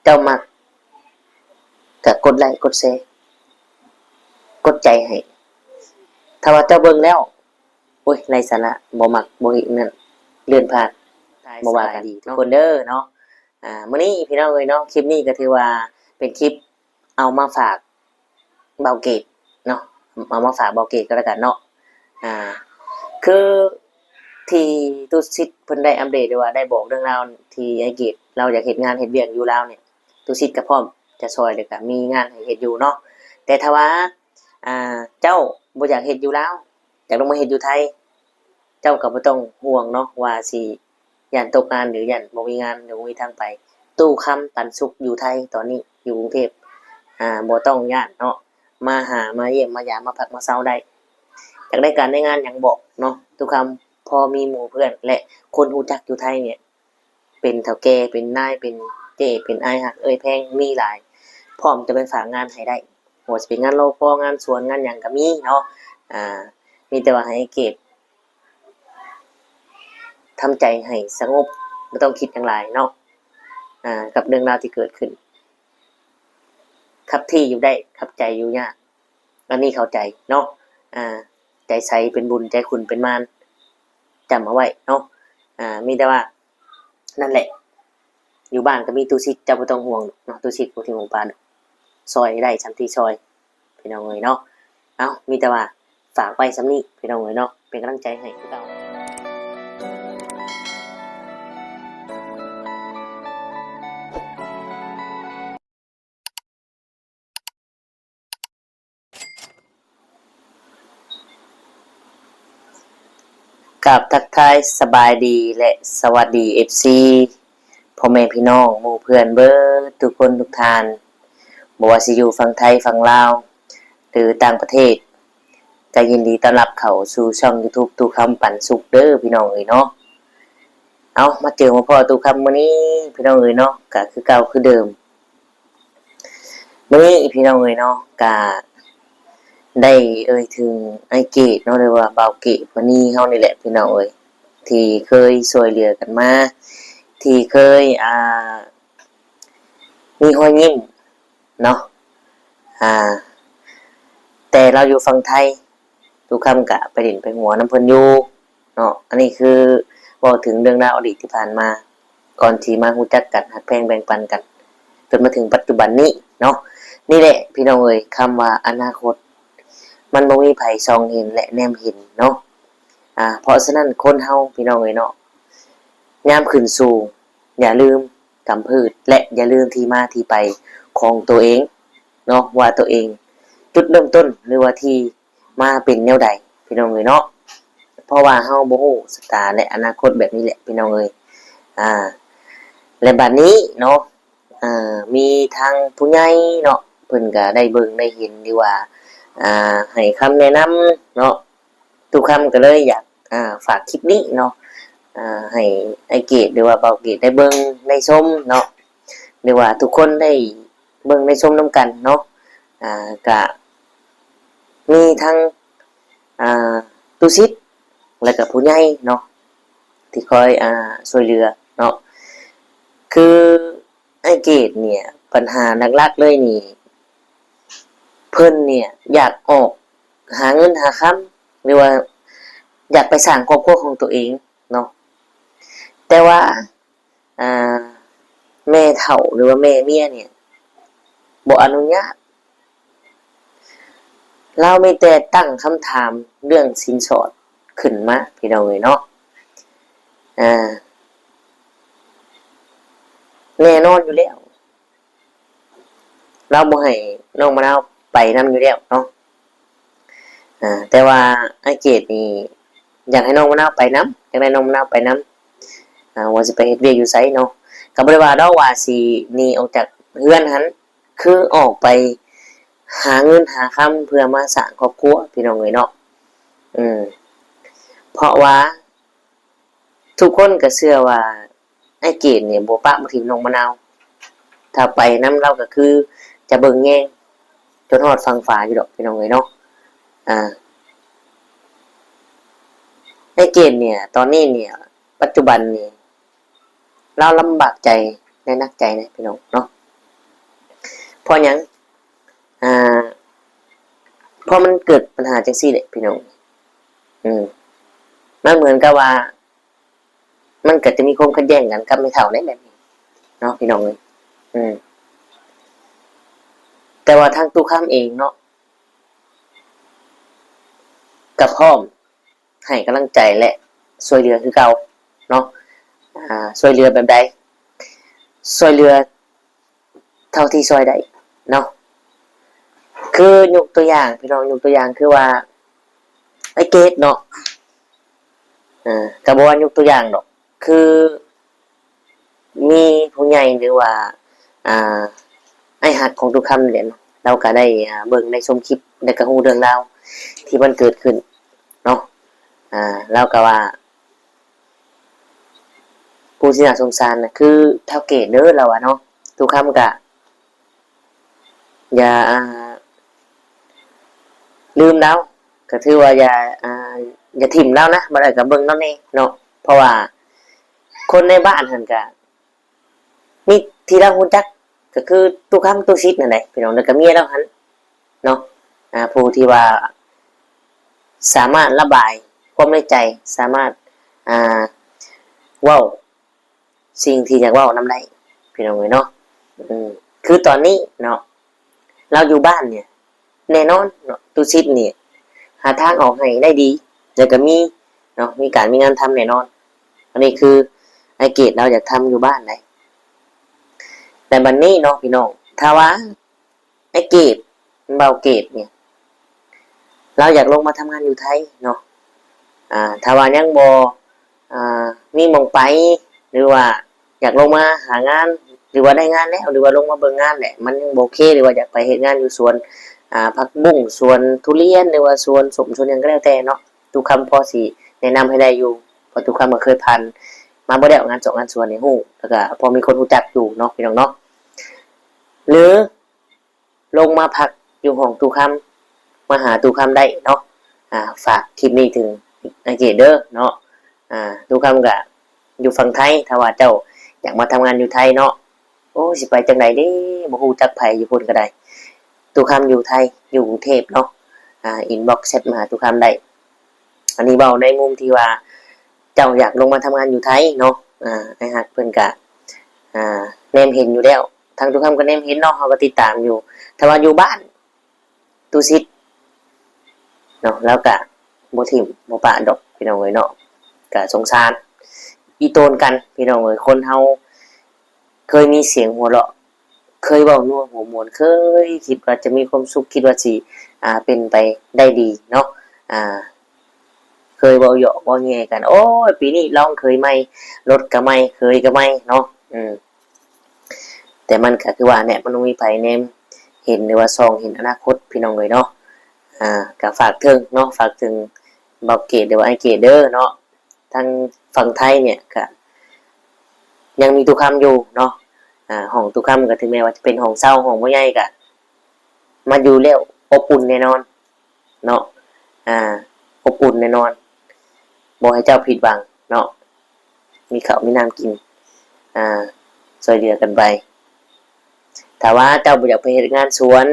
ເຈົ້າມັກ ກະກົດໄລ້ກົດແຊ ກົດໃຈໃຫ້. ຖ້າວ່າເຈົ້າເບິ່ງແລ້ວ ໂອ້ຍ ໄຮ້ສາລະ ບໍ່ມັກ ບໍ່ເຮັດນັ້ນ ເລື່ອນຜ່ານ ບໍ່ວ່າກັນ. ທຸກຄົນເດີເນາະ. ອ່າ ມື້ນີ້ພີ່ນ້ອງເອີຍເນາະ ຄລິບນີ້ກໍຖືວ່າເປັນຄລິບເອົາມາຝາກບ່າວເກດເນາະ ເອົາມາຝາກບ່າວເກດກໍແລ້ວກັນເນາະ. ອ່າ ຄືທີ່ຕຸສິດເພິ່ນໄດ້ອັບເດດ ຫຼືວ່າໄດ້ບອກເລື່ອງລາວທີ່ອ້າຍເກດລາວຢາກເຮັດງານເຮັດວຽກຢູ່ລາວນີ້ ຕຸສິດກໍພ້ອມຈະຊ່ອຍ ແລ້ວກໍມີງານໃຫ້ເຮັດຢູ່ເນາະ. ແຕ່ຖ້າວ່າ ອ່າ ເຈົ້າບໍ່ຢາກເຮັດຢູ່ລາວ ຢາກລົງມາເຮັດຢູ່ໄທ ເຈົ້າກໍບໍ່ຕ້ອງຫ່ວງເນາະ ວ່າຊິຢ້ານຕົກງານ ຫຼືຢ້ານບໍ່ມີງານ ຫຼືບໍ່ມີທາງໄປ. ຕູ້ຄຳປັນສຸກຢູ່ໄທຕອນນີ້ ຢູ່ກຸງເທບ ອ່າ ບໍ່ຕ້ອງຢ້ານເນາະ ມາຫາ ມາຢ້ຽມມາຢາມ ມາພັກມາເຊົາໄດ້. ຢາກໄດ້ການໄດ້ງານຫຍັງບອກເນາະ ຕູ້ຄຳພໍມີໝູ່ເພື່ອນ ແລະ ຄົນຮູ້ຈັກຢູ່ໄທນີ້ ເປັນເຖົ້າແກ່ ເປັນນາຍ ເປັນເຈ້ ເປັນອ້າຍຮັກເອື້ອຍແພງ ມີຫຼາຍ ພ້ອມຈະໄປຝາກງານໃຫ້ໄດ້. ບໍ່ວ່າຊິເປັນງານ ລພ ງານສວນ ງານຫຍັງກໍມີເນາະ. ອ່າ ມີແຕ່ວ່າໃຫ້ເກດທຳໃຈໃຫ້ສະຫງົບ ບໍ່ຕ້ອງຄິດຫຍັງຫຼາຍເນາະ. ອ່າ ກັບເລື່ອງລາວທີ່ເກີດຂຶ້ນ ຂັບທີ່ຢູ່ໄດ້ ຂັບໃຈຢູ່ຍາກ ອັນນີ້ເຂົ້າໃຈເນາະ. ອ່າ ໃຈໃສເປັນບຸນ ໃຈຂຸ່ນເປັນມານ ຈຳເອົາໄວ້ເນາະ. ອ່າ ມີແຕ່ວ່າ ນັ້ນແຫຼະ ຢູ່ບ້ານກໍມີຕູ້ສິດ ເຈົ້າບໍ່ຕ້ອງຫ່ວງດອກເນາະ ຕູ້ສິດບໍ່ຖິ້ມບໍ່ປະ ຊ່ອຍໄດ້ສ່ຳທີ່ຊ່ອຍ ພີ່ນ້ອງເອີຍເນາະ. ເອົ້າ ມີແຕ່ວ່າຝາກໄວ້ສ່ຳນີ້ ພີ່ນ້ອງເອີຍເນາະ ເປັນກຳລັງໃຈໃຫ້ຄືເກົ່າ. ກາບທັກທາຍສະບາຍດີ ແລະ ສະຫວັດດີ ເອັຟຊີ ພໍ່ແມ່ພີ່ນ້ອງ ໝູ່ເພື່ອນເບິດທຸກຄົນທຸກທ່ານ ບໍ່ວ່າຊິຢູ່ຝັ່ງໄທ ຝັ່ງລາວ ຫຼືຕ່າງປະເທດ ກໍຍິນດີຕ້ອນຮັບເຂົ້າສູ່ຊ່ອງຢູທູບຕູ້ຄຳປັນສຸກເດີ ພີ່ນ້ອງເອີຍເນາະ. ເອົາ ມາເຈີມາພໍ້ຕູ້ຄຳມື້ນີ້ ພີ່ນ້ອງເອີຍເນາະ ກໍຄືເກົ່າຄືເດີມ. ມື້ນີ້ພີ່ນ້ອງເອີຍເນາະ ກະໄດ້ເອີ່ຍເຖິງອ້າຍເກດເນາະ ຫຼືວ່າບ່າວເກດມະນີເຮົານີ້ແຫຼະ ພີ່ນ້ອງເອີຍ ທີ່ເຄີຍຊ່ວຍເຫຼືອກັນມາ ທີ່ເຄີຍ ອ່າ ມີຮອຍຍິ້ມເນາະ ອ່າ ແຕ່ລາວຢູ່ຝັ່ງໄທ ຕູ້ຄຳກະໄປຫຼິ້ນໄປຫົວນຳເພິ່ນຢູ່ ເນາະ. ອັນນີ້ຄືເວົ້າເຖິງເລື່ອງລາວອະດີດທີ່ຜ່ານມາ ກ່ອນທີ່ມາຮູ້ຈັກກັນ ຮັກແພງແບ່ງປັນກັນ ຈົນມາເຖິງປັດຈຸບັນນີ້ເນາະ. ນີ້ແຫຼະພີ່ນ້ອງເອີຍ ຄຳວ່າອະນາຄົດ ມັນບໍ່ມີໃຜສ່ອງເຫັນ ແລະ ແນມເຫັນເນາະ. ອາ ເພາະສະນັ້ນຄົນເຮົາພີ່ນ້ອງເອີຍເນາະ ຍາມຂຶ້ນສູງ ຢ່າລືມກຳພືດ ແລະ ຢ່າລືມທີ່ມາທີ່ໄປຂອງໂຕເອງເນາະ ວ່າໂຕເອງຈຸດເລີ່ມຕົ້ນ ຫຼືວ່າທີ່ ມາເປັນແນວໃດພີ່ນ້ອງເອີຍເນາະ. ເພາະວ່າເຮົາບໍ່ຮູ້ຊະຕາ ແລະ ອະນາຄົດແບບນີ້ແຫຼະພີ່ນ້ອງເອີຍ. ອາ ແລະ ບາດນີ້ເນາະ ອາ ມີທາງຜູ້ໃຫຍ່ເນາະ ເພິ່ນກະໄດ້ເບິ່ງໄດ້ເຫັນ ຫຼືວ່າ ອາ ໃຫ້ຄຳແນະນຳເນາະ. ຕູ້ຄຳກໍເລີຍຢາກ ອາ ຝາກຄລິບນີ້ເນາະ ອາ ໃຫ້ອ້າຍເກດ ຫຼືວ່າບ່າວເກດໄດ້ເບິ່ງໄດ້ຊົມເນາະ ຫຼືວ່າທຸກຄົນໄດ້ເບິ່ງໄດ້ຊົມນຳກັນເນາະ. ອາ ກະ ມີທັງ ອ່າ ຕຸສິດ ແລະກະຜູ້ໃຫຍ່ເນາະ ທີ່ຄອຍ ອ່າ ຊ່ວຍເຫຼືອເນາະ. ຄືອ້າຍເກດເນີ້ຍ ບັນຫາຫຼັກໆເລີຍນີ້ ເພິ່ນເນີ້ຍຢາກອອກຫາເງິນຫາຄຳ ຫຼືວ່າຢາກໄປສ້າງຄອບຄົວຂອງຕົວເອງເນາະ ແຕ່ວ່າ ອ່າ ແມ່ເຖົ້າ ຫຼືວ່າແມ່ເມຍນີ້ບໍ່ອະນຸຍາດ. ລາວມີແຕ່ຕັ້ງຄຳຖາມເລື່ອງສິນສອດຂຶ້ນມາ ພີ່ນ້ອງເອີຍເນາະ. ອ່າ ແນ່ນອນຢູ່ແລ້ວ ລາວບໍ່ໃຫ້ນ້ອງມະນາວໄປນຳຢູ່ແລ້ວເນາະ. ອ່າ ແຕ່ວ່າອ້າຍເກດນີ້ຢາກໃຫ້ນ້ອງມະນາວໄປນຳ ຢາກໄດ້ນ້ອງມະນາວໄປນຳ ອ່າ ວ່າຊິໄປເຮັດວຽກຢູ່ໃສເນາະ. ກໍບໍ່ໄດ້ວ່າດອກວ່າຊິໜີອອກຈາກເຮືອນຫັ້ນ ຄືອອກໄປຫາເງິນຫາຄຳເພື່ອມາສ້າງຄອບຄົວ ພີ່ນ້ອງເອີຍເນາະ. ອືມ ເພາະວ່າ ທຸກຄົນກໍເຊື່ອວ່າອ້າຍເກດນີ້ບໍ່ປະບໍ່ຖິ້ມນ້ອງມະນາວ ຖ້າໄປນຳລາວກໍຄືຈະເບິ່ງແຍງຈົນຮອດຝັ່ງຟ້າຢູ່ດອກ ພີ່ນ້ອງເອີຍເນາະ. ອ່າ ອ້າຍເກດນີ້ຕອນນີ້ນີ້ ປັດຈຸບັນນີ້ ລາວລຳບາກໃຈ ແລະ ໜັກໃຈນະ ພີ່ນ້ອງເນາະ. ເພາະຫຍັງ? ອ່າ ເພາະມັນເກີດບັນຫາຈັ່ງຊີ້ແຫຼະພີ່ນ້ອງ. ອືມ ມັນເໝືອນກັບວ່າ ມັນກໍຈະມີຄວາມຂັດແຍ່ງກັນກັບແມ່ເຖົ້າໃນແບບນີ້ເນາະ ພີ່ນ້ອງເອີຍ. ອືມ ແຕ່ວ່າທາງຕູ້ຄຳເອງເນາະ ກໍພ້ອມໃຫ້ກຳລັງໃຈ ແລະ ຊ່ວຍເຫຼືອຄືເກົ່າເນາະ. ອ່າ ຊ່ວຍເຫຼືອແບບໃດ? ຊ່ວຍເຫຼືອ ເທົ່າທີ່ຊ່ວຍໄດ້ເນາະ. ຄືຍົກຕົວຢ່າງ ພີ່ນ້ອງ ຍົກຕົວຢ່າງຄືວ່າ ອ້າຍເກດເນາະ ເອີ ກໍບໍ່ວ່າຍົກຕົວຢ່າງດອກ ຄືມີຜູ້ໃຫຍ່ ຫຼືວ່າ ອ່າ ອ້າຍຮັກຂອງຕູ້ຄຳນີ້ແຫຼະເນາະ ລາວກໍໄດ້ ອ່າ ເບິ່ງ ໄດ້ຊົມຄລິບ ແລ້ວກໍຮູ້ເລື່ອງລາວທີ່ມັນເກີດຂຶ້ນເນາະ. ອ່າ ລາວກໍວ່າ ຜູ້ທີ່ໜ້າສົງສານນະຄືທ້າວເກດເດີ ລາວວ່າເນາະ. ຕູ້ຄຳກະຢ່າ ອ່າ ລືມລາວ ກະຖືວ່າຢ່າ ອ່າ ຢ່າຖິ້ມລາວນະ ບໍ່ໄດ້ກະເບິ່ງລາວແດ່ເນາະ. ເພາະວ່າຄົນໃນບ້ານຫັ້ນກະມີທີ່ລາວຮູ້ຈັກ ກະຄືຕູ້ຄຳ ຕູ້ສິດຫັ້ນແຫຼະ ພີ່ນ້ອງ ແລ້ວກະເມຍລາວຫັ້ນເນາະ. ອ່າ ຜູ້ທີ່ວ່າສາມາດລະບາຍຄວາມໃນໃຈ ສາມາດ ອ່າ ເວົ້າ ສິ່ງທີ່ຢາກເວົ້ານຳໄດ້ ພີ່ນ້ອງເອີຍເນາະ. ອືມ ຄືຕອນນີ້ເນາະ ລາວຢູ່ບ້ານນີ້ ແນ່ນອນເນາະ ຕູ້ສິດນີ້ຫາທາງອອກໃຫ້ໄດ້ດີ ແລ້ວກໍມີເນາະ ມີການມີງານທຳແນ່ນອນ. ອັນນີ້ຄືອ້າຍເກດລາວຢາກທຳຢູ່ບ້ານໃດ. ແຕ່ບັດນີ້ເນາະ ພີ່ນ້ອງ ຖ້າວ່າ ອ້າຍເກດ ບ່າວເກດນີ້ ລາວຢາກລົງມາທຳງານຢູ່ໄທເນາະ ອ່າ ຖ້າວ່າຍັງບໍ່ ອ່າ ມີໝ່ອງໄປ ຫຼືວ່າຢາກລົງມາຫາງານ ຫຼືວ່າໄດ້ງານແລ້ວ ຫຼືວ່າລົງມາເບິ່ງງານແຫຼະ ມັນຍັງບໍ່ໂອເຄ ຫຼືວ່າຢາກໄປເຮັດງານຢູ່ສວນ ອ່າ ຜັກບຸ້ງ ສວນທຸລຽນ ຫຼືວ່າສວນສົ້ມ ສວນຫຍັງກໍແລ້ວແຕ່ເນາະ ຕູ້ຄຳພໍຊິແນະນຳໃຫ້ໄດ້ຢູ່ ເພາະຕູ້ຄຳກໍເຄີຍຜ່ານມາບໍ່ແລ້ວ ງານສວນ ງານສວນນີ້ຮູ້ ແລ້ວກໍພໍມີຄົນຮູ້ຈັກຢູ່ເນາະ ພີ່ນ້ອງເນາະ. ຫຼື ລົງມາພັກຢູ່ຫ້ອງຕູ້ຄຳ ມາຫາຕູ້ຄຳໄດ້ເນາະ. ອ່າ ຝາກຄລິບນີ້ເຖິງອ້າຍເກດເດີເນາະ. ອ່າ ຕູ້ຄຳກະຢູ່ຝັ່ງໄທ ຖ້າວ່າເຈົ້າຢາກມາທຳງານຢູ່ໄທເນາະ. ໂອ້ ຊິໄປຈັ່ງໃດເດ ບໍ່ຮູ້ຈັກໃຜຢູ່ພຸ້ນກໍໄດ້. ຕູ້ຄຳຢູ່ໄທ ຢູ່ກຸງເທບເນາະ. ອ່າ ອິນບັອກແຊັດມາຫາຕູ້ຄຳໄດ້. ອັນນີ້ເວົ້າໃນມຸມທີ່ວ່າເຈົ້າຢາກລົງມາທຳງານຢູ່ໄທເນາະ. ອ່າ ອ້າຍຮັກເພິ່ນກະ ອ່າ ແນມເຫັນຢູ່ແລ້ວ ທາງຕູ້ຄຳກໍແນມເຫັນເນາະ ເຮົາກໍຕິດຕາມຢູ່. ຖ້າວ່າຢູ່ບ້ານ ຕູ້ສິດເນາະ ລາວກະບໍ່ຖິ້ມບໍ່ປະດອກ ພີ່ນ້ອງເອີຍເນາະ. ກະສົງສານອີ່ຕົນກັນ ພີ່ນ້ອງເອີຍ. ຄົນເຮົາເຄີຍມີສຽງຫົວເລາະ ເຄີຍເວົ້ານົວຫົວມ່ວນ ເຄີຍຄິດວ່າຈະມີຄວາມສຸກ ຄິດວ່າຊິ ອ່າ ເປັນໄປໄດ້ດີເນາະ. ອ່າ ເຄີຍເວົ້າເຍາະເວົ້າແຍ່ກັນ ໂອ້ຍ ປີນີ້ລອງເຄີຍໃໝ່ ລົດກະໃໝ່ ເຄີຍກະໃໝ່ເນາະ. ອືມ ແຕ່ມັນກະຄືວ່າແຫຼະ ມັນບໍ່ມີໃຜແນມເຫັນ ຫຼືວ່າສ່ອງເຫັນອະນາຄົດ ພີ່ນ້ອງເອີຍເນາະ. ອ່າ ກະຝາກເຖິງເນາະ ຝາກເຖິງບ່າວເກດ ຫຼືວ່າອ້າຍເກດເດີເນາະ. ທາງຝັ່ງໄທນີ້ກະຍັງມີຕູ້ຄຳຢູ່ເນາະ. ອ່າ ຫ້ອງຕູ້ຄຳກະເຖິງແມ່ນວ່າຈະເປັນຫ້ອງເຊົ່າ ຫ້ອງບໍ່ໃຫຍ່ ກະມາຢູ່ແລ້ວອົບອຸ່ນແນ່ນອນເນາະ. ອ່າ ອົບອຸ່ນແນ່ນອນ ບໍ່ໃຫ້ເຈົ້າຜິດຫວັງເນາະ. ມີເຂົ້າມີນ້ຳກິນ ອ່າ ຊ່ວຍເຫຼືອກັນໄປ. ຖ້າວ່າເຈົ້າບໍ່ຢາກໄປເຮັດງານສວນ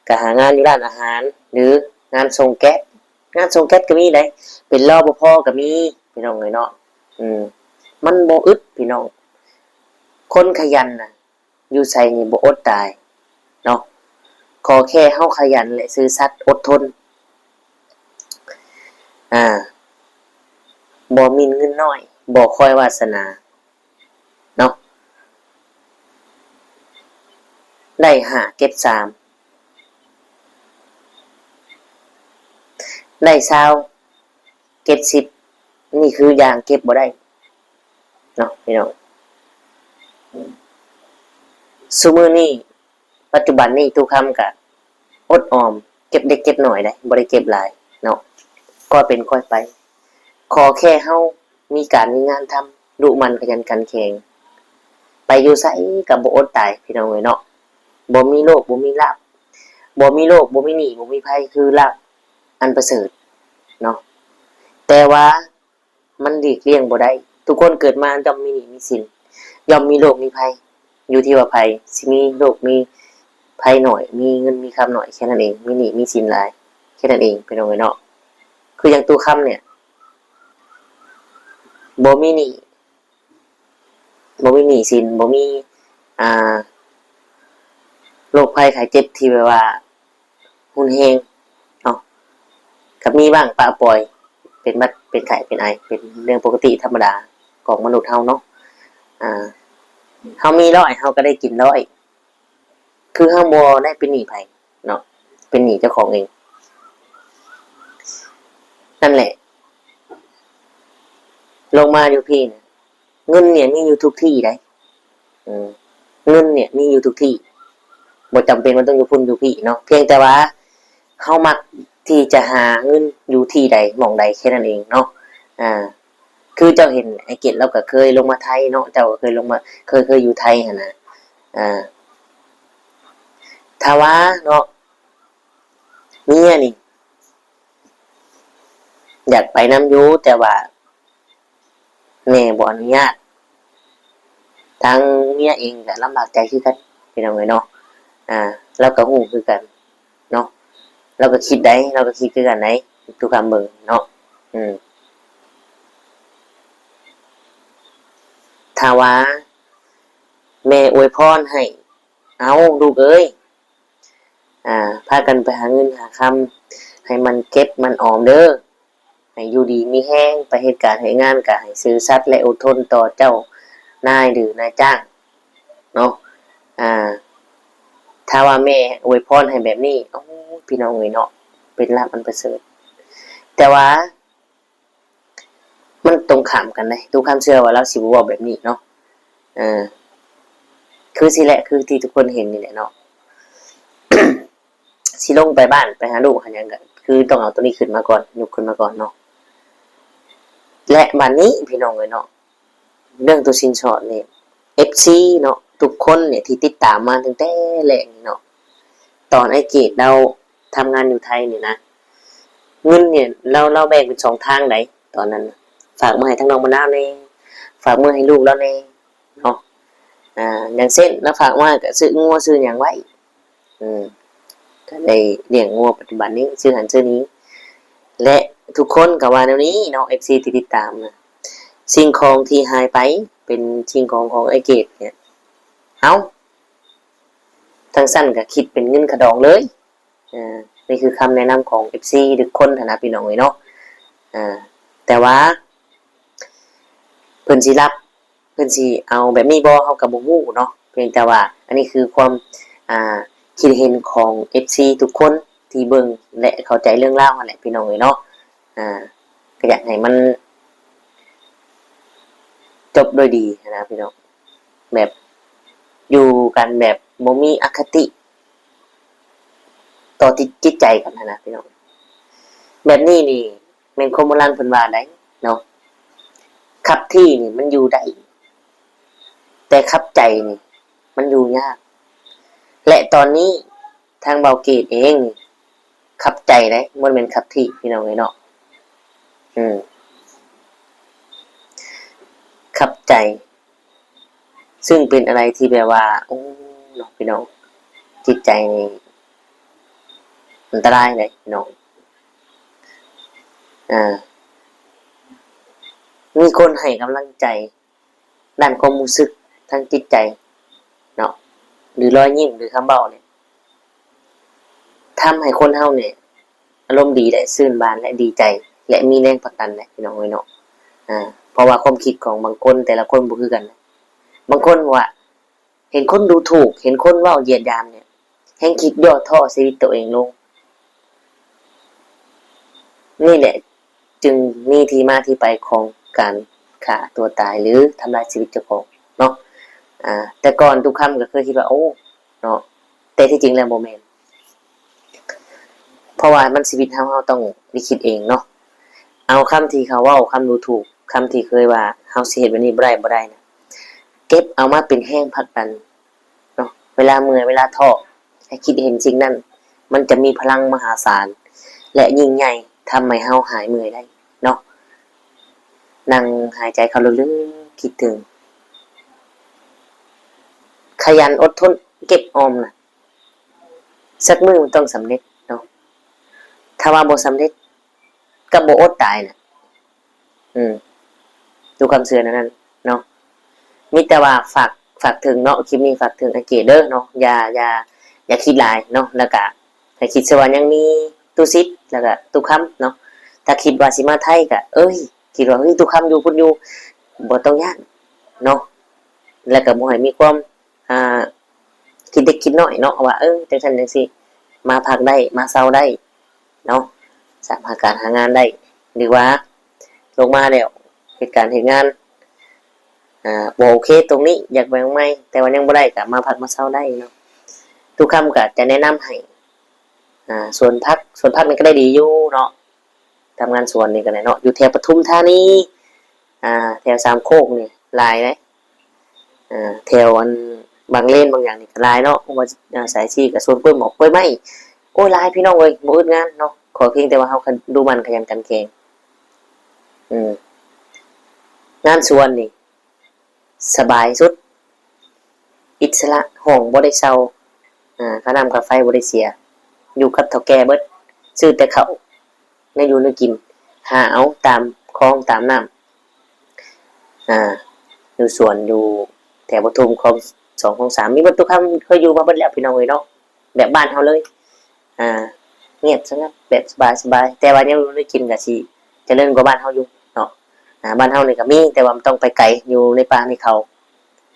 ກະຫາງານຢູ່ຮ້ານອາຫານ ຫຼືງານສົ່ງແກັສ ງານສົ່ງແກັສກໍມີໃດ໋ ເປັນ ລປພ ກໍມີ ພີ່ນ້ອງເອີຍເນາະ. ອືມ ມັນບໍ່ອຶດ ພີ່ນ້ອງ ຄົນຂະຫຍັນນະ ຢູ່ໃສນີ້ບໍ່ອົດຕາຍເນາະ. ຂໍແຄ່ເຮົາຂະຫຍັນ ແລະ ຊື່ສັດ ອົດທົນ ອ່າ ບໍ່ໝິ່ນເງິນນ້ອຍ ບໍ່ຄອຍວາສະໜາ ເນາະ. ໄດ້ຫ້າເກັບສາມ ໄດ້ຊາວເກັບສິບ ນີ້ຄືຢ່າງເກັບບໍ່ໄດ້ເນາະ ພີ່ນ້ອງ. ຊຸມື້ນີ້ ປັດຈຸບັນນີ້ ຕູ້ຄຳກະອົດອອມ ເກັບເລັກເກັບນ້ອຍໄດ໋ ບໍ່ໄດ້ເກັບຫຼາຍເນາະ ຄ່ອຍເປັນຄ່ອຍໄປ. ຂໍແຄ່ເຮົາມີການມີງານທຳ ດຸໝັ່ນຂະຫຍັນຂັນແຂງ ໄປຢູ່ໃສກະບໍ່ອົດຕາຍ ພີ່ນ້ອງເອີຍເນາະ. ບໍ່ມີໂລກ ບໍ່ມີລາບ ບໍ່ມີໂລກ ບໍ່ມີໜີ້ ບໍ່ມີໄພ ຄືລາບອັນປະເສີດເນາະ. ແຕ່ວ່າ ມັນຫຼີກລ່ຽງບໍ່ໄດ້ ທຸກຄົນເກີດມາຍ່ອມມີໜີ້ມີສິນ ຍ່ອມມີໂລກມີໄພ ຢູ່ທີ່ວ່າໃຜຊິມີໂລກມີ ໄພໜ້ອຍ ມີເງິນມີຄຳໜ້ອຍ ແຄ່ນັ້ນເອງ, ມີໜີ້ມີສິນຫຼາຍ ແຄ່ນັ້ນເອງ ພີ່ນ້ອງເອີຍເນາະ. ຄືຢ່າງຕູ້ຄຳນີ້ ບໍ່ມີໜີ້ ບໍ່ມີໜີ້ສິນ ບໍ່ມີ ອ່າ ໂລກໄພໄຂ້ເຈັບທີ່ແບບວ່າຮຸນແຮງເນາະ, ກໍມີບ້າງປະປອຍ ເປັນຫວັດ ເປັນໄຂ້ ເປັນໄອ ເປັນເລື່ອງປົກກະຕິທຳມະດາຂອງມະນຸດເຮົາເນາະ. ອ່າ ເຮົາມີຮ້ອຍ ເຮົາກໍໄດ້ກິນຮ້ອຍ ຄືເຮົາບໍ່ໄດ້ເປັນໜີ້ໃຜເນາະ, ເປັນໜີ້ເຈົ້າຂອງເອງ. ນັ້ນແຫຼະ ລົງມາຢູ່ພີ້ນະ ເງິນນີ້ມີຢູ່ທຸກທີ່ໃດ໋. ເງິນນີ້ມີຢູ່ທຸກທີ່ ບໍ່ຈຳເປັນວ່າຕ້ອງຢູ່ພຸ້ນຢູ່ພີ້ເນາະ, ພຽງແຕ່ວ່າເຮົາມັກທີ່ຈະຫາເງິນຢູ່ທີ່ໃດໝ່ອງໃດແຄ່ນັ້ນເອງເນາະ. ອ່າ ຄືເຈົ້າເຫັນອ້າຍເກດລາວກໍເຄີຍລົງມາໄທເນາະ, ເຈົ້າກໍເຄີຍລົງມາ ເຄີຍ ເຄີຍຢູ່ໄທຫັ້ນນະ. ອ່າ ຖ້າວ່າເນາະ ເມຍນີ້ຢາກໄປນຳຢູ່ ແຕ່ວ່າ ແມ່ບໍ່ອະນຸຍາດ, ທາງເມຍເອງກໍລຳບາກໃຈຄືກັນ ພີ່ນ້ອງເອີຍເນາະ. ອ່າ ລາວກໍຮູ້ຄືກັນເນາະ, ລາວກໍຄິດໄດ໋ ລາວກໍຄິດຄືກັນໄດ໋ ທຸກຄຳເບິ່ງເນາະ. ອືມ ຖ້າວ່າແມ່ອວຍພອນໃຫ້ ເອົາລູກເອີຍ ອ່າ ພາກັນໄປຫາເງິນຫາຄຳ ໃຫ້ໝັ່ນເກັບໝັ່ນອອມເດີ້, ໃຫ້ຢູ່ດີມີແຮງ, ໄປເຮັດການເຮັດງານກໍໃຫ້ຊື່ສັດ ແລະ ອົດທົນຕໍ່ເຈົ້ານາຍ ຫຼື ນາຍຈ້າງເນາະ. ອ່າ ຖ້າວ່າແມ່ອວຍພອນໃຫ້ແບບນີ້ ໂອ້ ພີ່ນ້ອງເອີຍເນາະ, ເປັນລາບອັນປະເສີດ. ແຕ່ວ່າ ມັນຕົງຂ້າມກັນເດ້, ຕຸກຄຳເຊື່ອວ່າລາວຊິບໍ່ເວົ້າແບບນີ້ເນາະ. ເອີ ຄືຊີ້ແຫຼະ ຄືທີ່ທຸກຄົນເຫັນນີ້ແຫຼະເນາະ, ຊິລົງໄປບ້ານໄປຫາລູກຫາຫຍັງ ກໍຄືຕ້ອງເອົາໂຕນີ້ຂຶ້ນມາກ່ອນ, ຍົກຂຶ້ນມາກ່ອນເນາະ. ແລະ ບາດນີ້ ພີ່ນ້ອງເອີຍເນາະ, ເລື່ອງໂຕສິນສອດນີ້ ເອັຟຊີເນາະ ທຸກຄົນນີ້ທີ່ຕິດຕາມມາຕັ້ງແຕ່ແລກນີ້ເນາະ, ຕອນອ້າຍເກດລາວທຳງານຢູ່ໄທນີ້ນະ ເງິນນີ້ລາວ ລາວແບ່ງເປັນສອງທາງໃດ໋ ຕອນນັ້ນນະ, ຝາກມາໃຫ້ທາງນ້ອງມະນາວແດ່ ຝາກມາໃຫ້ລູກລາວແດ່ເນາະ. ອ່າ ຢ່າງເຊັ່ນ ລາວຝາກມາກໍຊື້ງົວຊື້ຫຍັງໄວ້ ອືມ ກໍໄດ້ລ້ຽງງົວປັດຈຸບັນນີ້ ຊື້ຫັ້ນຊື້ນີ້ ແລະ ທຸກຄົນກໍວ່າແນວນີ້ເນາະ ເອັຟຊີທີ່ຕິດຕາມນະ. ສິ່ງຂອງທີ່ຫາຍໄປເປັນສິ່ງຂອງຂອງອ້າຍເກດເນຍ ເອົ້າ ທັງຊັ້ນກໍຄິດເປັນເງິນຄ່າດອງເລີຍ. ເອີ ນີ້ຄືຄຳແນະນຳຂອງເອັຟຊີທຸກຄົນຫັ້ນນະ ພີ່ນ້ອງເອີຍເນາະ. ເອີ ແຕ່ວ່າເພິ່ນຊິຮັບ ເພິ່ນຊິເອົາແບບນີ້ບໍ່ ເຮົາກໍບໍ່ຮູ້ເນາະ, ພຽງແຕ່ວ່າອັນນີ້ຄືຄວາມ ອ່າ ຄິດເຫັນຂອງເອັຟຊີທຸກຄົນທີ່ເບິ່ງ ແລະ ເຂົ້າໃຈເລື່ອງລາວຫັ້ນແຫຼະ ພີ່ນ້ອງເອີຍເນາະ. ອ່າ ກໍຢາກໃຫ້ມັນຈົບໂດຍດີຫັ້ນນະ ພີ່ນ້ອງ, ແບບຢູ່ກັນແບບບໍ່ມີອະຄະຕິຕໍ່ຈິດ ຈິດໃຈກັນຫັ້ນນະ ພີ່ນ້ອງ. ແບບນີ້ນີ້ ແມ່ນຄົນໂບລານເພິ່ນວ່າໄດ໋ເນາະ, ຄັບທີ່ນີ້ມັນຢູ່ໄດ້ ແຕ່ຄັບໃຈນີ້ມັນຢູ່ຍາກ. ແລະ ຕອນນີ້ທາງບ່າວເກດເອງນີ້ຄັບໃຈເດ້ ບໍ່ແມ່ນຄັບທີ່ ພີ່ນ້ອງເອີຍເນາະ. ອືມ ຄັບໃຈ ຊຶ່ງເປັນອະໄລທີ່ແບບວ່າ ໂອ້ ເນາະ ພີ່ນ້ອງ, ຈິດໃຈນີ້ອັນຕະລາຍເດ້ ພີ່ນ້ອງ. ອ່າ ມີຄົນໃຫ້ກຳລັງໃຈດ້ານຄວາມຮູ້ສຶກທາງຈິດໃຈເນາະ ຫຼື ລອຍຍິ້ມ ຫຼື ຄຳເວົ້ານີ້ ທຳໃຫ້ຄົນເຮົານີ້ ອາລົມດີໄດ້ ຊື່ນບານ ແລະ ດີໃຈ ແລະ ມີແຮງຜັກດັນໄດ້ ພີ່ນ້ອງເອີຍເນາະ. ອ່າ ເພາະວ່າຄວາມຄິດຂອງບາງຄົນ ແຕ່ລະຄົນບໍ່ຄືກັນ. ບາງຄົນວ່າເຫັນຄົນດູຖູກ ເຫັນຄົນເວົ້າຢຽດຫຍາມນີ້ ແຮ່ງຄິດຫຍໍ້ທໍ້ຊີວິດໂຕເອງລົງ. ນີ້ແຫຼະຈຶ່ງມີທີ່ມາທີ່ໄປຂອງການຂ້າຕົວຕາຍ ຫຼື ທຳລາຍຊີວິດເຈົ້າຂອງເນາະ. ອ່າ ແຕ່ກ່ອນຕຸກຄຳກໍເຄີຍຄິດວ່າ ໂອ້ ເນາະ ແຕ່ທີ່ຈິງແລ້ວບໍ່ແມ່ນ. ເພາະວ່າມັນຊີວິດເຮົາ ເຮົາຕ້ອງໄດ້ຄິດເອງເນາະ. ເອົາຄຳທີ່ເຂົາເວົ້າ ຄຳດູຖູກ ຄຳທີ່ເຄີຍວ່າເຮົາຊິເຮັດແບບນີ້ບໍ່ໄດ້ ບໍ່ໄດ້ນະ ເກັບເອົາມາເປັນແຮງຜັກດັນເນາະ. ເວລາເມື່ອຍ ເວລາທໍ້ ໃຫ້ຄິດເຫັນສິ່ງນັ້ນ ມັນຈະມີພະລັງມະຫາສານ ແລະ ຍິ່ງໃຫຍ່ ທຳໃຫ້ເຮົາຫາຍເມື່ອຍໄດ້ເນາະ. ນັ່ງຫາຍໃຈເຂົ້າເລິກໆ ຄິດເຖິງ ຂະຫຍັນອົດທົນເກັບອອມນະ ສັກມື້ມັນຕ້ອງສຳເລັດເນາະ. ຖ້າວ່າບໍ່ສຳເລັດ ກໍບໍ່ອົດຕາຍນະ. ອືມ ຢູ່ຄວາມເຊື່ອແນວນັ້ນເນາະ. ມີແຕ່ວ່າຝາກ ຝາກເຖິງເນາະ, ຄລິບນີ້ຝາກເຖິງອ້າຍເກດເດີເນາະ. ຢ່າ ຢ່າ ຢ່າຄິດຫຼາຍເນາະ, ແລ້ວກະໃຫ້ຄິດຊະວ່າຍັງມີຕູ້ສິດ ແລ້ວກະຕູ້ຄຳເນາະ. ຖ້າຄິດວ່າຊິມາໄທກະ ເອີຍ ຄິດວ່າ ເຮີ້ຍ ຕູ້ຄຳຢູ່ພຸ້ນຢູ່, ບໍ່ຕ້ອງຢ້ານເນາະ. ແລ້ວກະບໍ່ໃຫ້ມີຄວາມ ອ່າ ຄິດເລັກຄິດນ້ອຍເນາະ ວ່າ ເອີ ຈັ່ງຊັ້ນຈັ່ງຊີ້ ມາພັກໄດ້ ມາເຊົາໄດ້ເນາະ, ສາມາດຫາການຫາງານໄດ້ ຫຼືວ່າລົງມາແລ້ວເຮັດການເຮັດງານ ອ່າ ບໍ່ໂອເຄຕົງນີ້ ຢາກໄປໝ່ອງໃໝ່ ແຕ່ວ່າຍັງບໍ່ໄດ້ ກໍມາພັກມາເຊົາໄດ້ເນາະ. ຕູ້ຄຳກໍຈະແນະນຳໃຫ້ ອ່າ ສວນຜັກ ສວນຜັກນີ້ກໍໄດ້ດີຢູ່ເນາະ. ທຳງານສວນນີ້ກໍໄດ້ເນາະ ຢູ່ແຖວປະທຸມທານີ ອ່າ ແຖວສາມໂຄກນີ້ຫຼາຍເດ້. ອ່າ ແຖວອັນບາງເລນບາງຫຍັງນີ້ກໍຫຼາຍເນາະ, ວ່າ ອ່າ ສາຍສີ່ກໍສວນກ້ວຍໝອກ ກ້ວຍໄມ້ ໂອ້ຍ ຫຼາຍພີ່ນ້ອງເອີຍ, ບໍ່ອຶດງານເນາະ, ຂໍພຽງແຕ່ວ່າເຮົາຄັນດຸໝັ່ນຂະຫຍັນກັນແຂງ. ອືມ ງານສວນນີ້ ສະບາຍສຸດ ອິດສະຫຼະ, ຫ້ອງບໍ່ໄດ້ເຊົ່າ, ອາ ຄ່ານ້ຳຄ່າໄຟບໍ່ໄດ້ເສຍ, ຢູ່ກັບເຖົ້າແກ່ເບິດ, ຊື້ແຕ່ເຂົ້າ ແນວຢູ່ແນວກິນ, ຫາເອົາຕາມຄອງຕາມນ້ຳ. ອາ ຢູ່ສວນ ຢູ່ແຖວປະທຸມ ຄອງສອງ ຄອງສາມ ມີເບິດທຸກຄຳ, ເຄີຍຢູ່ມາເບິດແລ້ວພີ່ນ້ອງເອີຍເນາະ. ແບບບ້ານເຮົາເລີຍ ອ່າ ງຽບສະຫງັບ ແບບສະບາຍໆ, ແຕ່ວ່າແນວຢູ່ແນວກິນກໍຊິຈະເລີນກວ່າບ້ານເຮົາຢູ່ເນາະ. ອ່າ ບ້ານເຮົານີ້ກໍມີ ແຕ່ວ່າມັນຕ້ອງໄປໄກ ຢູ່ໃນປ່າໃນເຂົາ,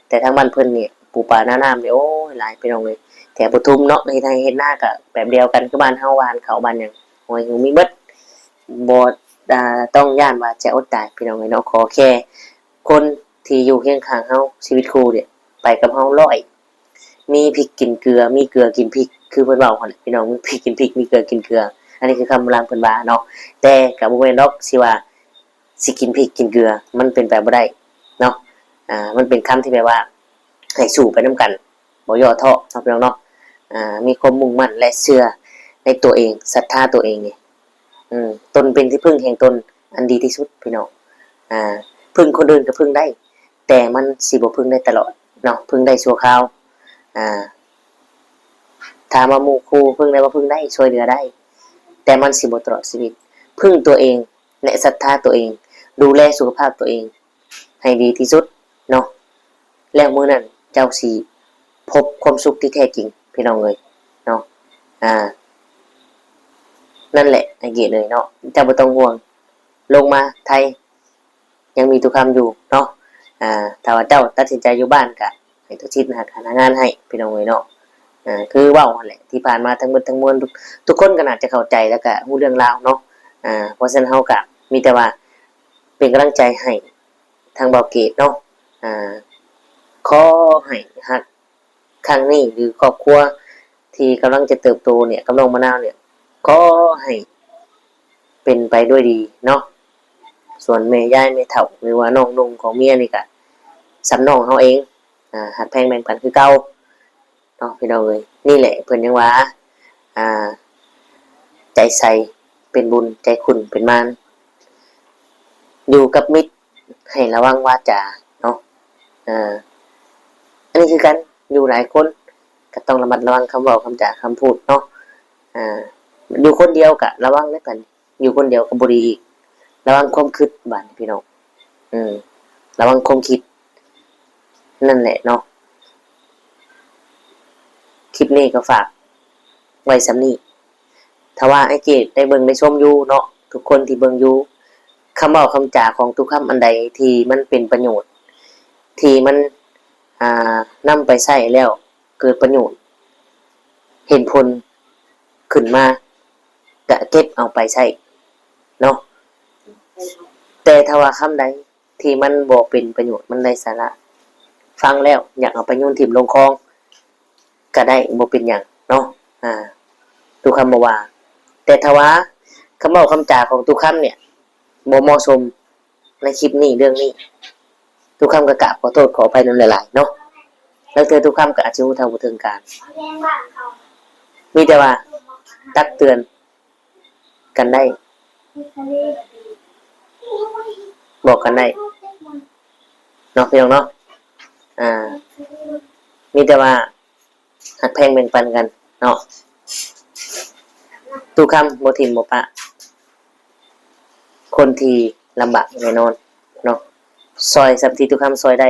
ແຕ່ທາງບ້ານເພິ່ນນີ້ປູປານານ້ຳນີ້ ໂອ້ຍ ຫຼາຍພີ່ນ້ອງເອີຍ. ແຖວປະທຸມເນາະ ເຮັດໄຮ່ເຮັດນາກໍແບບດຽວກັນຄືບ້ານເຮົາ, ຫວ່ານເຂົ້າຫວ່ານຫຍັງ ໂອ້ຍ ມີເບິດ, ບໍ່ ອ່າ ຕ້ອງຢ້ານວ່າຈະອົດຕາຍພີ່ນ້ອງເອີຍເນາະ. ຂໍແຄ່ຄົນທີ່ຢູ່ຄຽງຂ້າງເຮົາ ຊີວິດຄູ່ເດ ໄປກັບເຮົາຮ້ອຍ ມີພິກກິນເກືອ ມີເກືອກິນພິກ ຄືເພິ່ນເວົ້າຫັ້ນແຫຼະພີ່ນ້ອງ, ມີພິກກິນພິກ ມີເກືອກິນເກືອ. ອັນນີ້ຄືຄຳໂບລານເພິ່ນວ່າເນາະ, ແຕ່ກໍບໍ່ແມ່ນດອກ ຊິວ່າຊິກິນພິກກິນເກືອ ມັນເປັນໄປບໍ່ໄດ້ເນາະ. ອ່າ ມັນເປັນຄຳທີ່ແບບວ່າໃຫ້ສູ້ໄປນຳກັນ ບໍ່ຫຍໍ້ທໍ້ເນາະພີ່ນ້ອງເນາະ. ອ່າ ມີຄວາມມຸ່ງໝັ້ນ ແລະ ເຊື່ອໃນຕົວເອງ ສັດທາຕົວເອງນີ້ ອືມ ຕົນເປັນທີ່ເພິ່ງແຫ່ງຕົນອັນດີທີ່ສຸດພີ່ນ້ອງ. ອ່າ ເພິ່ງຄົນອື່ນກໍເພິ່ງໄດ້ ແຕ່ມັນຊິບໍ່ເພິ່ງໄດ້ຕະຫຼອດເນາະ, ເພິ່ງໄດ້ຊົ່ວຄາວ. ອ່າ ຖາມວ່າໝູ່ຄູ່ເພິ່ງໄດ້ບໍ່? ເພິ່ງໄດ້, ຊ່ວຍເຫຼືອໄດ້, ແຕ່ມັນຊິບໍ່ຕະຫຼອດຊີວິດ. ເພິ່ງຕົວເອງ ແລະ ສັດທາຕົວເອງ, ດູແລສຸຂະພາບຕົວເອງໃຫ້ດີທີ່ສຸດເນາະ, ແລ້ວມື້ນັ້ນເຈົ້າຊິພົບຄວາມສຸກທີ່ແທ້ຈິງ ພີ່ນ້ອງເອີຍເນາະ. ອ່າ ນັ້ນແຫຼະ ໄອເກດເອີຍເນາະ, ເຈົ້າບໍ່ຕ້ອງຫ່ວງ, ລົງມາໄທ ຍັງມີຕູ້ຄຳຢູ່ເນາະ. ອ່າ ຖ້າວ່າເຈົ້າຕັດສິນໃຈຢູ່ບ້ານ ກະໃຫ້ຕູ້ສິດຫາການຫາງານໃຫ້ ພີ່ນ້ອງເອີຍເນາະ. ອ່າ ຄືເວົ້າຫັ້ນແຫຼະ ທີ່ຜ່ານມາທັງໝົດທັງມວນ ທຸກ ທຸກຄົນກໍໜ້າຈະເຂົ້າໃຈ ແລ້ວກະຮູ້ເລື່ອງລາວເນາະ. ອ່າ ເພາະສະນັ້ນເຮົາກະມີແຕ່ວ່າເປັນກຳລັງໃຈໃຫ້ທາງບ່າວເກດເນາະ. ອ່າ ຂໍໃຫ້ຮັກ ຄັ້ງນີ້ ຫຼື ຄອບຄົວທີ່ກຳລັງຈະເຕີບໂຕເນຍ ກັບນ້ອງມະນາວເນຍ ຂໍໃຫ້ເປັນໄປດ້ວຍດີເນາະ. ສ່ວນແມ່ຍາຍແມ່ເຖົ້າ ຫຼືວ່ານ້ອງນຸ່ງຂອງເມຍນີ້ກະສ່ຳນ້ອງເຮົາເອງ ອ່າ ຮັກແພງແບ່ງປັນຄືເກົ່າເນາະ ພີ່ນ້ອງເອີຍ. ນີ້ແຫຼະເພິ່ນຍັງວ່າ ອ່າ ໃຈໃສເປັນບຸນ ໃຈຂຸ້ນເປັນມານ ຢູ່ກັບມິດ ໃຫ້ລະວັງວາຈາເນາະ. ເອີ ອັນນີ້ຄືກັນ ຢູ່ຫຼາຍຄົນກໍຕ້ອງລະມັດລະວັງຄຳເວົ້າຄຳຈາຄຳພູດເນາະ. ເອີ ຢູ່ຄົນດຽວກໍລະວັງແລ້ວກັນ, ຢູ່ຄົນດຽວກໍບໍ່ດີອີກ, ລະວັງຄວາມຄິດບາດນີ້ພີ່ນ້ອງ. ເອີ ລະວັງຄວາມຄິດ ນັ້ນແຫຼະເນາະ. ຄລິບນີ້ກໍຝາກໄວ້ສ່ຳນີ້. ຖ້າວ່າອ້າຍເກດໄດ້ເບິ່ງໄດ້ຊົມຢູ່ເນາະ ທຸກຄົນທີ່ເບິ່ງຢູ່, ຄຳເວົ້າຄຳຈາຂອງຕູ້ຄຳອັນໃດທີ່ມັນເປັນປະໂຫຍດ ທີ່ມັນ ອ່າ ນຳໄປໃຊ້ແລ້ວເກີດປະໂຫຍດ ເຫັນຜົນຂຶ້ນມາ ກະເກັບເອົາໄປໃຊ້ເນາະ. ແຕ່ຖ້າວ່າຄຳໃດ ທີ່ມັນບໍ່ເປັນປະໂຫຍດ ມັນໄຮ້ສາລະ, ຟັງແລ້ວຢາກເອົາໄປໂຍນຖິ້ມລົງຄອງກໍໄດ້ ບໍ່ເປັນຫຍັງເນາະ. ອ່າ ຕູ້ຄຳບໍ່ວ່າ, ແຕ່ຖ້າວ່າຄຳເວົ້າຄຳຈາຂອງຕູ້ຄຳເນຍ ບໍ່ເໝາະສົມໃນຄລິບນີ້ ເລື່ອງນີ້, ຕູ້ຄຳກໍກາບຂໍໂທດຂໍອະໄພນຳຫຼາຍໆເນາະ. ລາງເທື່ອຕູ້ຄຳກໍອາດຊິຮູ້ເທົ່າບໍ່ເຖິງການ, ມີແຕ່ວ່າຕັກເຕືອນ ກັນໄດ້ ບອກກັນໄດ້ເນາະ ພີ່ນ້ອງເນາະ. ອ່າ ມີແຕ່ວ່າຮັກແພງແບ່ງປັນກັນເນາະ. ຕຸຄຳບໍ່ຖິ້ມບໍ່ປະຄົນທີ່ລຳບາກແນ່ນອນເນາະ, ຊ່ອຍສ່ຳທີ່ຕຸຄຳຊ່ອຍໄດ້.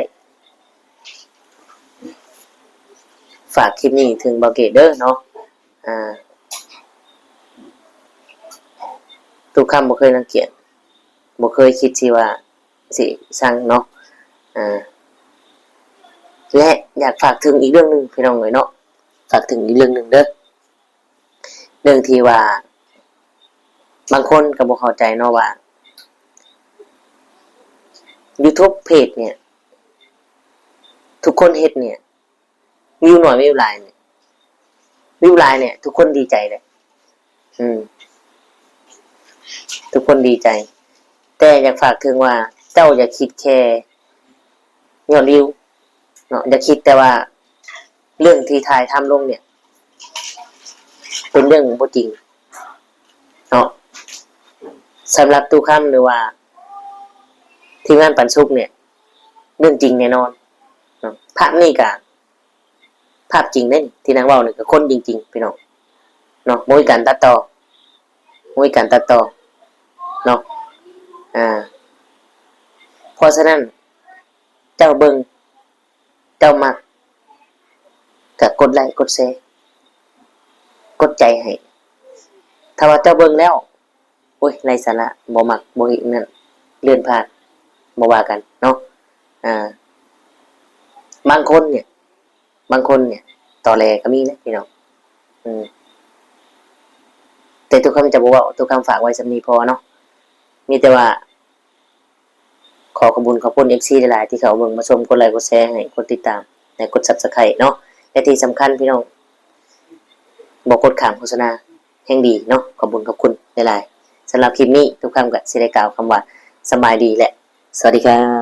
ຝາກຄລິບນີ້ເຖິງບ່າວເກດເດີເນາະ. ອ່າ ຕຸຄຳບໍ່ເຄີຍລັງກຽດ, ບໍ່ເຄີຍຄິດທີ່ວ່າຊິຊັງເນາະ. ອ່າ ແລະ ຢາກຝາກເຖິງອີກເລື່ອງໜຶ່ງພີ່ນ້ອງເອີຍເນາະ, ຝາກເຖິງອີກເລື່ອງໜຶ່ງເດີ. ເລື່ອງທີ່ວ່າບາງຄົນກໍບໍ່ເຂົ້າໃຈເນາະວ່າ YouTube Page ເນຍ ທຸກຄົນເຮັດເນຍ ວິວໜ້ອຍວິວຫຼາຍເນຍ ວິວຫຼາຍເນຍ ທຸກຄົນດີໃຈເດ້. ອືມ ທຸກຄົນດີໃຈ, ແຕ່ຢາກຝາກເຖິງວ່າເຈົ້າຢ່າຄິດແຄ່ຍອດວິວເນາະ, ຢ່າຄິດແຕ່ວ່າ ເລື່ອງທີ່ຖ່າຍທຳລົງເນຍ ເປັນເລື່ອງບໍ່ຈິງເນາະ. ສຳລັບຕູ້ຄຳ ຫຼືວ່າທີມງານປັນສຸກເນຍ ເລື່ອງຈິງແນ່ນອນເນາະ. ພາບນີ້ກະພາບຈິງເດ້ ທີ່ນາງເວົ້ານີ້ກະຄົນຈິງໆ ພີ່ນ້ອງເນາະ, ບໍ່ມີການຕັດຕໍ່ ບໍ່ມີການຕັດຕໍ່ເນາະ. ອ່າ ເພາະສະນັ້ນ ເຈົ້າເບິ່ງ ເຈົ້າມັກ ກະກົດໄລ້ກົດແຊ ກົດໃຈໃຫ້. ຖ້າວ່າເຈົ້າເບິ່ງແລ້ວ ໂອ້ຍ ໄຮ້ສາລະ ບໍ່ມັກ ບໍ່ເຫັນນັ້ນ ເລື່ອນຜ່ານ ບໍ່ວ່າກັນເນາະ. ອ່າ ບາງຄົນເນຍ ບາງຄົນເນຍ ຕໍແຫຼກໍມີເດ້ພີ່ນ້ອງ. ອືມ ແຕ່ຕຸຄຳຈະບໍ່ເວົ້າ, ຕຸຄຳຝາກໄວ້ສ່ຳນີ້ພໍເນາະ. ມີແຕ່ວ່າ ຂໍຂອບບຸນຂອບຄຸນເອັຟຊີຫຼາຍໆ ທີ່ເຂົ້າເບິ່ງມາຊົມ, ກົດໄລ້ກົດແຊໃຫ້, ກົດຕິດຕາມ ແລະ ກົດ Subscribe ເນາະ. ແລະ ທີ່ສຳຄັນພີ່ນ້ອງ ບໍ່ກົດຂ້າມໂຄສະນາແຮ່ງດີເນາະ. ຂອບບຸນຂອບຄຸນຫຼາຍໆ. ສຳລັບຄລິບນີ້ ຕຸຄຳກໍຊິໄດ້ກ່າວຄຳວ່າ ສະບາຍດີ ແລະ ສະຫວັດດີຄັບ.